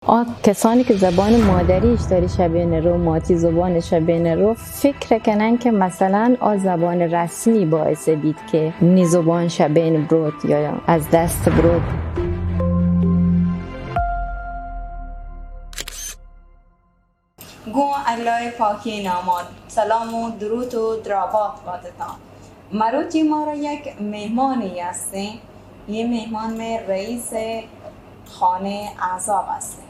آ کسانی که زبان مادریش داری شبین رو، ماتی زبانش شبین رو، فکر کنن که مثلاً آ زبان رسمی باعث بید که نی زبان شبین بروت یا از دست بروت. گوں اللہ ءِ پاکیں ناماں سلام و دروت و درابات باتتاں. مروچی مارا یک مہمانے ہستیں. یہ مہمان میں رئیس خانہ احزاب ہستیں.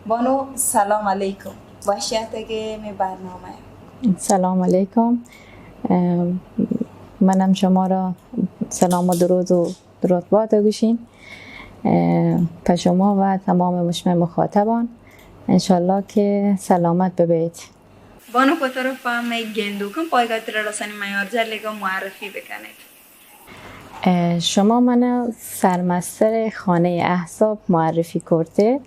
بانو، سلام علیکم. وش آتکے مئے برنامہ. سلام علیکم. اه، منم شما را سلام و درود و درود بات گوشین. اه، په شما و تمام مشمع مخاطبان. انشالله که سلامت ببیت. بانک، وترا په مئے گندوکاں پایگا ترا رسانی میارجلگا معرفی بکنیت. اه، شما من سرمستر خانه احزاب معرفی کرده.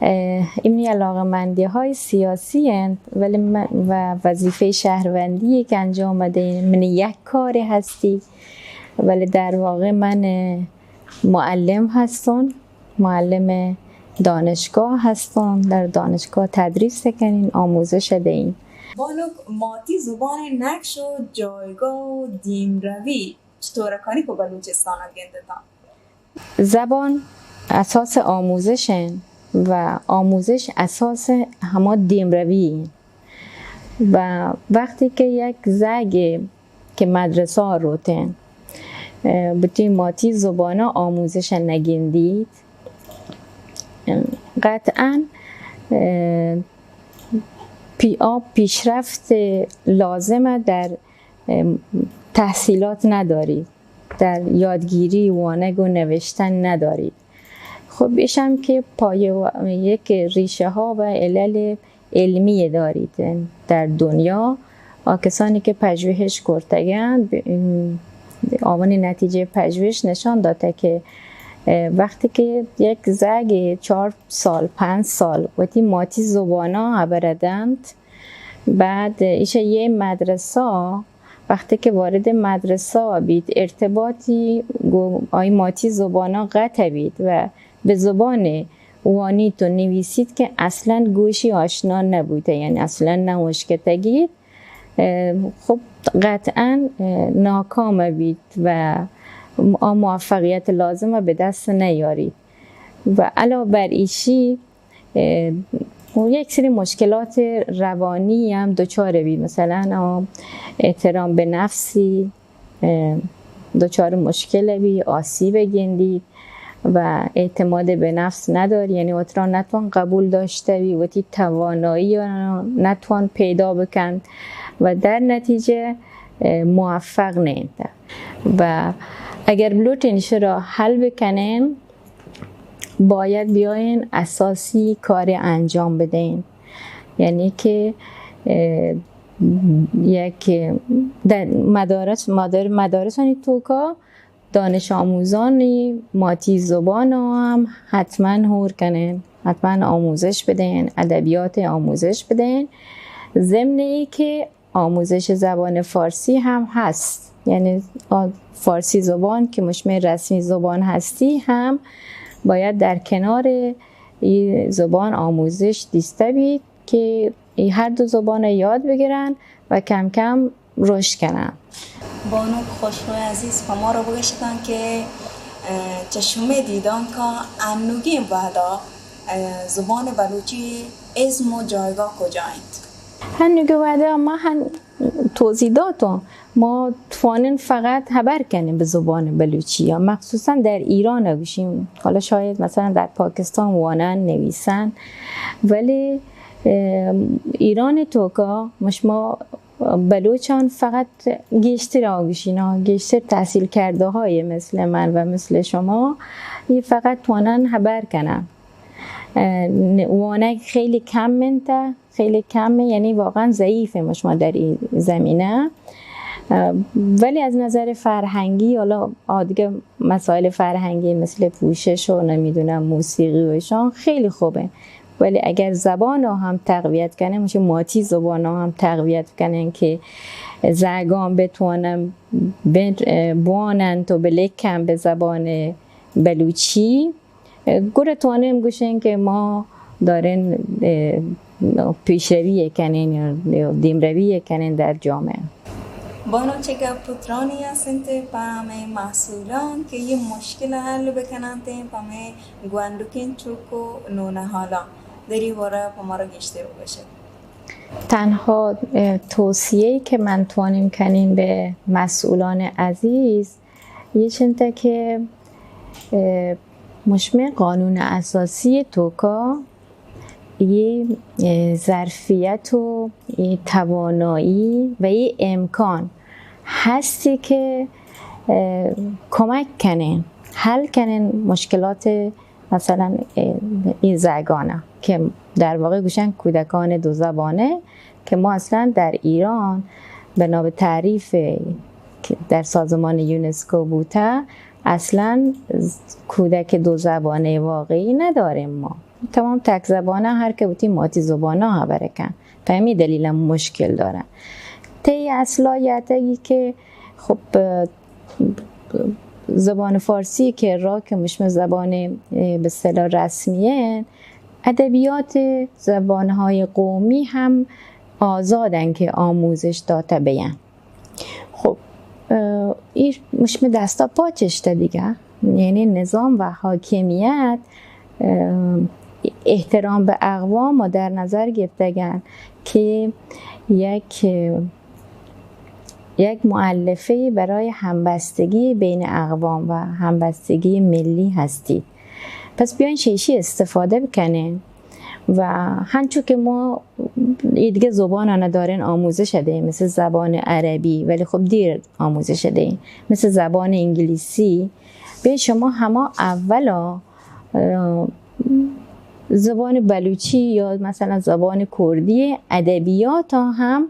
اه، ایمنی علاقه‌مندی‌های سیاسی انت، ولی من و وظیفهٔ شهروندی که انجام دهیم، من یک کاری هستی، ولی در واقع من معلم هستم، معلم دانشگاه هستم، در دانشگاه تدریس کنیم، آموزش دهیم. بانک، ماتی زبان نقش و جایگاه و دیمروی چطور کنی که بلوچستان گندتان؟ زبان اساس آموزش انت و آموزش اساس هما دیمروی انت. و وقتی که یک زگے که مدرسه روتیں، اه، بتی ماتی زبانا آموزش نگندیت، قطعاً، اه، پی-، آ پیشرفت لازم در، اه، تحصیلات نداری. در یادگیری وانگ و نوشتن ندارید. خب، ایشم که پایه و یک ریشه ها و علل علمی دارید در دنیا. آ کسانی که پژوهش کرتگند، ب-، آوان نتیجه پژوهش نشان داته که، اه، وقتی که یک زگ چهار سال، پنج سال وتی ماتی زبانا هبر دنت، بعد ایشا یه مدرسه وقتی که وارد مدرسه بیت، ارتباطی گو آی ماتی زبانا قطع بیت و به زبان وانیت و نویسیت که اصلاً گوشی آشنا نبوده، یعنی اصلاً نوشکتگی، اه، خب قطعاً، اه، ناکام بیت و آ موفقیت لازم به دست نیاریت. و علاوه بر ایشی، اه، و یک سری مشکلات روانی هم دچار بی، مثلاً، آ، احترام به نفسی، اه، دچار مشکل بی، آسیب گندی و اعتماد به نفس نداری، یعنی وترا نتوان قبول داشته بی، وتی توانایی نتوان پیدا بکن و در نتیجه، اه، موفق نینت. و اگر بلوٹین شرا حل بکنین، باید بیاین اساسی کار انجام بدین، یعنی که، اه، یک در مدارس، مدار-، مدارسانی توکا دانش آموزانی ماتی زبان هم حتماً هور کنین، حتماً آموزش بدین، ادبیات آموزش بدین، ضمن ای که آموزش زبان فارسی هم هست، یعنی آ-، فارسی زبان که مشمه رسمی زبان هستی هم باید در کنار این زبان آموزش دیسته بید که این هر دو زبان یاد بگیرن و کم کم رشد کنن. بانک خوشنو عزیز، پہ ما را بگشتن کہ، اه، چہ شمے دیدان کا انوگیں وہدا، اه، زبان بلوچی ازم و جایگاہ کجا انت؟ ہنوگیں وہدا ما ہن توضیح داتوں، ما توانن فقط ہبر کنیں بہ زبان بلوچی، یا مخصوصاً در ایران گوشیم، حالا شاید مثلاً در پاکستان وانن، نویسن، ولی، اه، ایران توکا مشما بلوچان فقط گیشتر آگوشینا، گیشتر تحصیل کرده های مثل من و مثل شما، یہ فقط توانن ہبر کنن. اه، ن-، وانگ خیلی کم انت، خیلی کمه، یعنی واقعاً ضعیفه مشما در این زمینه. اه، ولی از نظر فرهنگی، حالا آ دیگه مسائل فرهنگی مثل پوشش و نمی‌دونم موسیقی و ایشان خیلی خوبه. ولی اگر زبان ها هم تقویت کنن، مثل ماتی زبان ها هم تقویت کنن که زگان بتوانن ب-، بوانن و بلکن به زبان بلوچی، گڑا توانیم گوشیں کہ ما دارین، اه، پیشروی کنین یا دیمروی کنین در جامعه. بانو، چه گپ و ترانی است انت پہ ہمے مسئولان کہ یہ مشکل حل بکننت، پہ ہمے گونڈکین چک و نونہالان؟ دری بارہ پہ مارا گیشتر بگوشت. تنها، اه، توصیه‌ای که من توانیم کنین به مسئولان عزیز، یہ چنتا کہ، اه، مشمع قانون اساسی توکا یہ، اه، ظرفیت و یہ توانایی و یہ امکان هستی که، اه، کمک کنین، حل کنین مشکلات مثلاً، اه، این زگانه که در واقع گوشن کودکان دو زبانه، که ما اصلاً در ایران بنا به تعریف که در سازمان یونسکو بوته، اصلاً کودک دو زبانه واقعی نداریم ما. تمام تک زبانه، هر که بوتی ماتی زبانه خبره کن. په همین دلیل هم مشکل دارن. تی اصلاحیتی که خب، اه، زبان فارسی که را که مشمه زبان، اه، به اصطلاح رسمیه، ادبیات زبانهای قومی هم آزادن که آموزش داته بیان. خب، اه، این مشمه دستا پاچشته دیگه. یعنی نظام و حاکمیت، اه، احترام به اقوام و در نظر گرفتگن که یک یک مؤلفه‌ای برای همبستگی بین اقوام و همبستگی ملی هستید. پس بیاین شیشی استفاده بکنین و هنچو که ما ایدگه زبان ندارین آموزش دهیم، مثل زبان عربی، ولی خب دیر آموزش دهیم، مثل زبان انگلیسی. بیاین شما هما اولا، اه، زبان بلوچی یا مثلاً زبان کردی ادبیات هم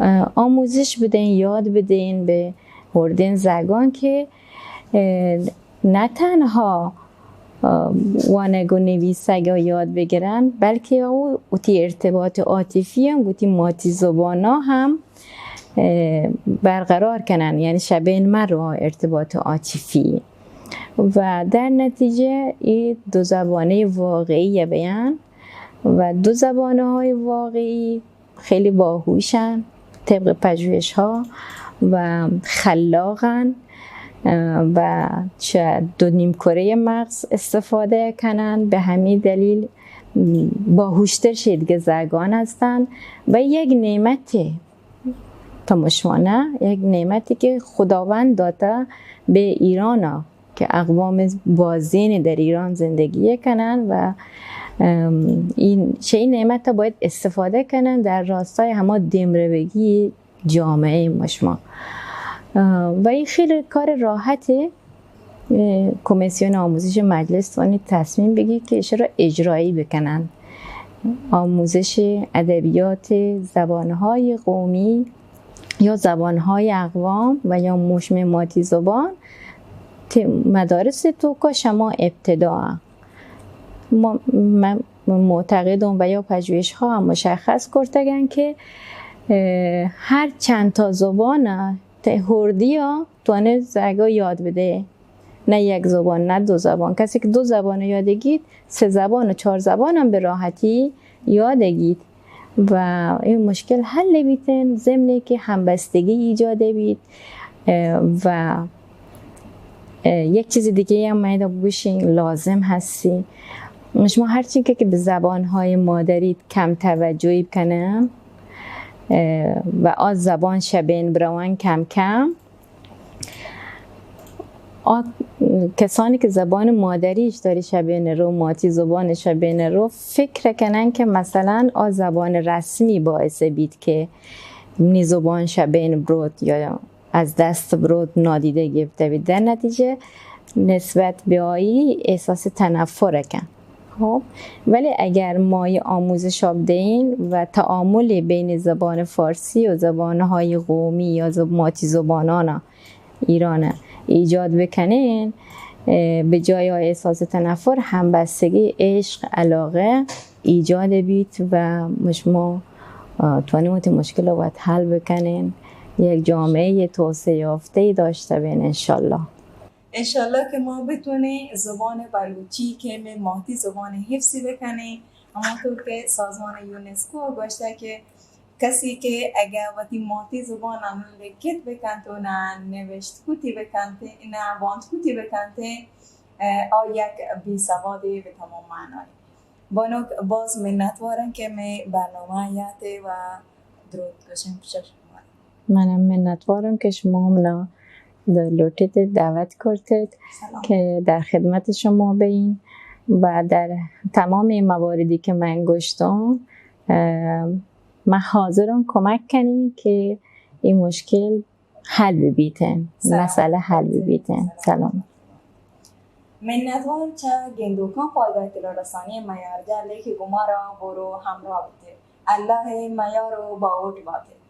اه، آموزش بدین، یاد بدین به هردین زگان که، اه، نه تنها، اه، وانگ و نویسگ و یاد بگرن، بلکه او وتی ارتباط عاطفی هم گوتی ماتی زبانا هم، اه، برقرار کنن، یعنی شبین مرو ارتباط عاطفی. و در نتیجه ای دو زبانه واقعی بیان و دو زبانه های واقعی خیلی باهوشن طبق پژوهش‌ها و خلاقن، اه، و چه دو نیمکرهٔ مغز استفاده کنن، به همین دلیل باهوشتر شید که زگان هستن و یک نعمت پمشوانه، یک نعمتی که خداوند داده به ایران ها که اقوام بازین در ایران زندگی کنن و، ام، این، چه این نعمت باید استفاده کنن در راستای هما دمروگی جامعه مشما. اه، و این خیلی کار راحته. اه، کمیسیون آموزش مجلس توانی تصمیم بگی که ایشی را اجرایی بکنن. آموزش ادبیات زبانهای قومی یا زبانهای اقوام و یا مشمع ماتی زبان تی مدارس توکا شما ابتدا. ما، من معتقدم و یا پژوهش‌ها هم مشخص کرتگن که، اه، هر چند تا زبان ته هردی ها توانه زگا یاد بده. نه یک زبان، نه دو زبان. کسی که دو زبان یاد گیت، سه زبان و چهار زبان هم به راحتی یاد گیت. و این مشکل حل بیتن، ضمن که همبستگی ایجاد بیت. اه، و، اه، یک چیز دیگه هم من ایدا بگوشین لازم هستی. شما هرچی که، که به زبان‌های مادری کم توجهی بکنن، اه، و آ زبان شبین بروان کم کم، آ کسانی که زبان مادریش داری شبین رو، ماتی زبانش شبین رو، فکر کنن که مثلاً آ زبان رسمی باعث بیت که نی زبان شبین بروت یا از دست بروت، نادیده گرفته بیت. در نتیجه نسبت به آیی احساس تنفر کن. خب، ولی اگر ما یه آموزش بدهیم و تعامل بین زبان فارسی و زبان‌های قومی یا زب-، ماتی زبانان ایران ایجاد بکنین، اه، به جای احساس تنفر، همبستگی، عشق، علاقه ایجاد بیت و شما، اه، توانین وتی مشکل وت حل بکنین، یک جامعهٔ توسعه یافته‌ای داشته بین انشالله. انشاءاللہ کہ ما بتونیں زبان بلوچی کہ مئے ماتی زبان حفظ بکنیں، ہمانطور کہ سازمان یونسکو گوشتہ کہ کسی کہ اگہ وتی ماتی زبان ءَ نہ لکت بکنت و نہ نوشت کتی بکنت، نہ وانت کتی بکنت، اه، آ یک بی سوادے بہ تمام معنای۔ بانک، باز منتوارم کہ مئے برنامہ یاتے و درود گوشم پیش شما۔ منم منتوارم کہ شما منا د-، لوٹیت دعوت کرتت سلام۔ کہ در خدمت شما بئیں و در تمام این مواردی که من گوشتم، اه، من حاضرم کمک کنیم که این مشکل حل ببیتن، سلام۔ مسئله حل ببیتن. سلام۔ سلام۔ منتوار چه گندوکان پایگاه اطلاع رسانی میارجل که گمارا برو همراه بیته. الله میار و باوٹ باته.